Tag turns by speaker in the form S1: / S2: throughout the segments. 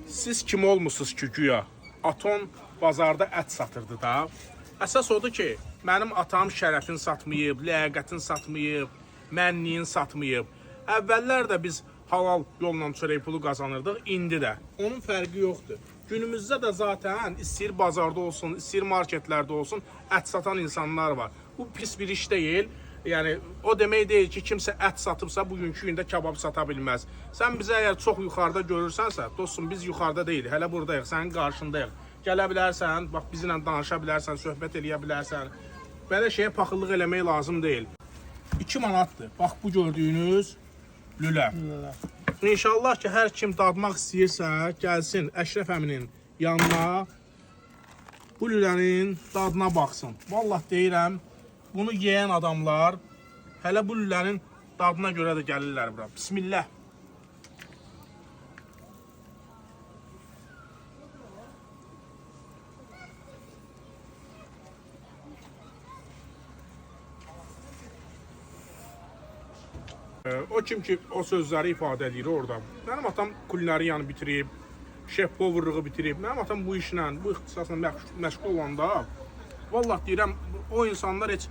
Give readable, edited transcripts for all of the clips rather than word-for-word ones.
S1: Siz kim olmusunuz ki, güya Aton bazarda ət satırdı da? Əsas odur ki, mənim atam şərəfini satmayıb, ləyaqətini satmayıb, mənliyini satmayıb. Əvvəllər də biz halal yolla çörək pulu qazanırdıq, indi də. Onun fərqi yoxdur. Günümüzdə də zaten istəyir bazarda olsun, istəyir marketlərdə olsun, ət satan insanlar var. Bu pis bir iş deyil. Yəni o demək deyil ki, kimsə ət satıbsa bugünkü gündə kabab sata bilməz. Sən bizi əgər çox yuxarıda görürsənsə, dostum biz yuxarıda deyilik, hələ buradayıq, sənin qarşındayıq. Gələ bilərsən, bax bizimlə danışa bilərsən, söhbət eləyə bilərsən. Belə şeyə paxıllıq eləmək lazım deyil. 2 manatdır. Bax bu gördüyünüz lülə. İnşallah ki, hər kim dadmaq istəyirsə, gəlsin Əşrəf əminin yanına bu lülənin dadına baxsın. Vallah deyirəm, bunu yeyən adamlar hələ bu lülənin dadına görə də gəlirlər bura. Bismillah. O kim ki o sözləri ifadə eləyir orada. Mənim atam kulinariyanı bitirib, şef powerlığı bitirib. Mənim atam bu işlə, bu ixtisasla məşğul olanda vallah deyirəm, o insanlar heç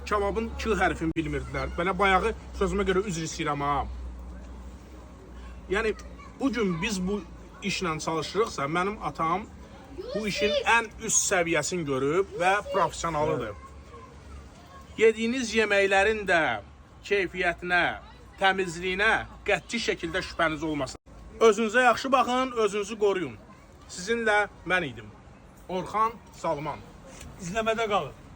S1: kababın K hərfini bilmirdilər. Belə bayağı sözümə görə üzr istəyirəm ha. Yəni bu gün biz bu işlə çalışırıqsa, mənim atam bu işin ən üst səviyyəsini görüb və professionalıdır. Yediyiniz yeməklərin də keyfiyyətinə, təmizliyinə qəti şəkildə şübhəniz olmasın. Özünüzə yaxşı baxın, özünüzü qoruyun. Sizinlə mən idim. Orxan Salman.
S2: İzləmədə qalın.